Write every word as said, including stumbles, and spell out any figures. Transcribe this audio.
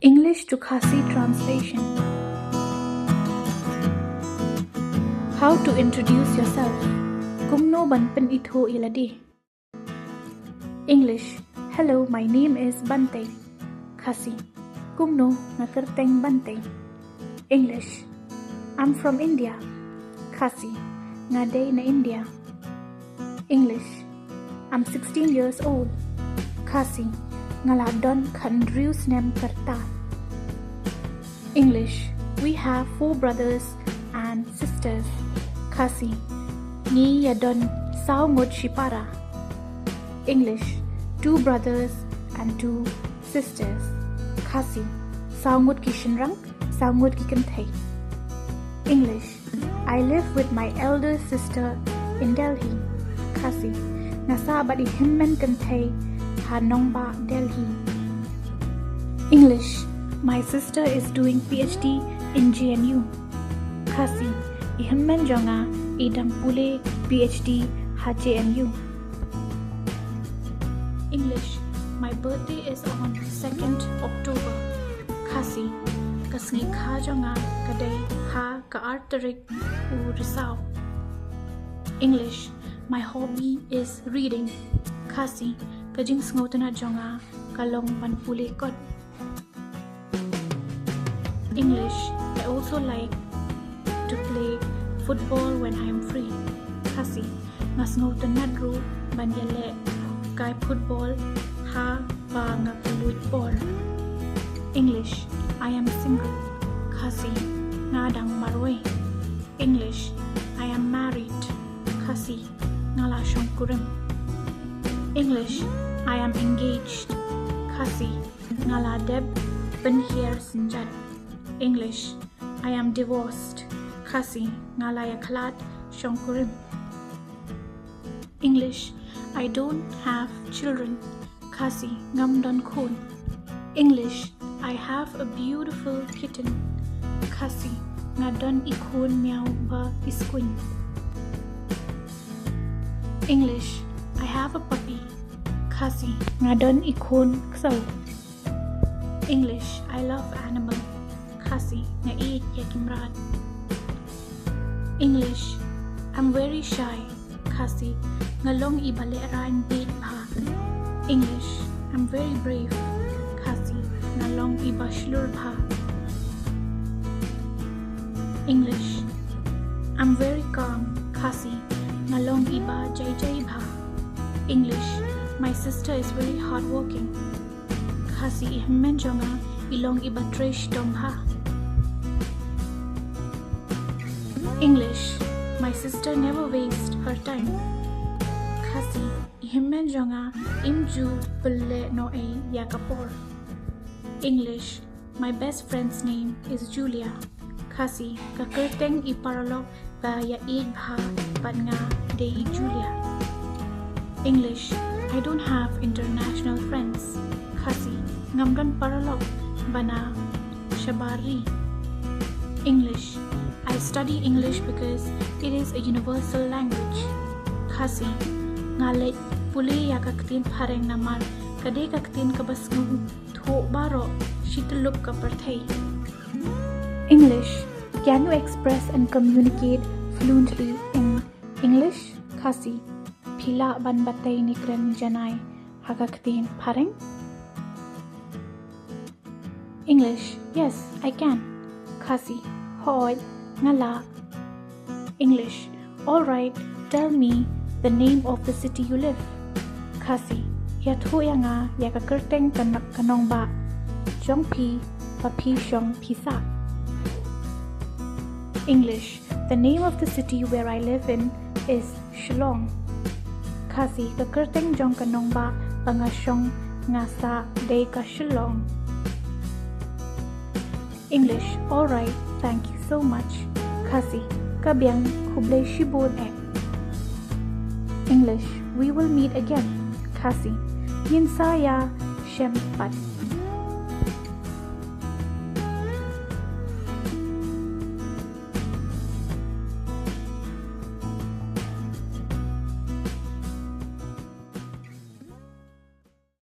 English to Khasi translation. How to introduce yourself? Kumno ban pynithuh ïa lade? English: Hello, my name is Bantei. Khasi: Kumno, nga kyrteng Bantei. English: I'm from India. Khasi: Nga dei na India. English: I'm sixteen years old. Khasi: Nga la don khathynriew snem kyrta. English: We have four brothers and sisters. Khasi: Ngi ïa don saw ngut shipara. English: Two brothers and two sisters. Khasi: Saw ngut ki shynrang, saw ngut ki kynthei. English: I live with my elder sister in Delhi. Khasi: Nga sah bad i hynmen kynthei ha nongbah Delhi. English: My sister is doing PhD in JNU. Khasi: I hynmen jong nga i dang pule PhD ha JNU. English: My birthday is on second October. Khasi: Ka sngi kha jong nga ka dei ha ka ar tarik u Risaw. English: My hobby is reading. Khasi: Ka jingsngewtynnat jong nga ka long ban pule kot. English: I also like to play football when I am free. Khasi: Nga sngewtynnat ruh ban ïalehkai football haba nga kylluid por. English: I am single. Khasi: Nga dang marwei. English: I am married. Khasi: Nga la shongkurim. English: I am engaged. Khasi: Nga la dep pynhiar synjat. English: I am divorced. Khasi: Nga la ïakhlad shongkurim. English: I don't have children. Khasi: Ngam don khun. English: I have a beautiful kitten. Khasi: Nga don i khun miaw ba iskuiñ. English: I have a puppy. Khasi: Nga don i khun ksew. English: I love animal. Khasi: Nga ïeit ïa ki mrad. English: I'm very shy. Khasi: Nga long iba lehraiñ bit bha. English: I'm very brave. Khasi: Nga long iba shlur bha. English: I'm very calm. Khasi: Nga long iba jai jai bha. English: My sister is very hardworking. Khasi: I hynmen jong nga i long iba trei shitom bha. English: My sister never waste her time. Khasi: I hynmen jong nga im ju pynleh noh ei ïa ka por. English: My best friend's name is Julia. Khasi: Ka kyrteng i paralok ba ïa ïeit bha bad nga dei i Julia. English: I don't have international friends. Khasi: Ngam don paralok ba na shabar ri. English: I study English because it is a universal language. Khasi: Nga leit pule ïa ka ktien phareng namar ka dei ka ktien kaba sngewthuh baroh shi tyllup ka pyrthei. English: Can you express and communicate fluently in English? Khasi: Phi lah ban batai ne kren janai ha ka ktien phareng? English: Yes, I can. Khasi: Hooid, nga lah. English: All right, tell me the name of the city you live. Khasi: Ïathuh ïa nga ïa ka kyrteng ka nongbah jong phi ba phi shong phi sah. English: The name of the city where I live in is Shillong. Khasi: Ka kyrteng jong ka nongbah ba nga shong nga sah dei ka Shillong. English: All right, thank you so much. Khasi: Ka biang, khublei shibun eh. English: We will meet again. Khasi: Ngin sa ïashem pat.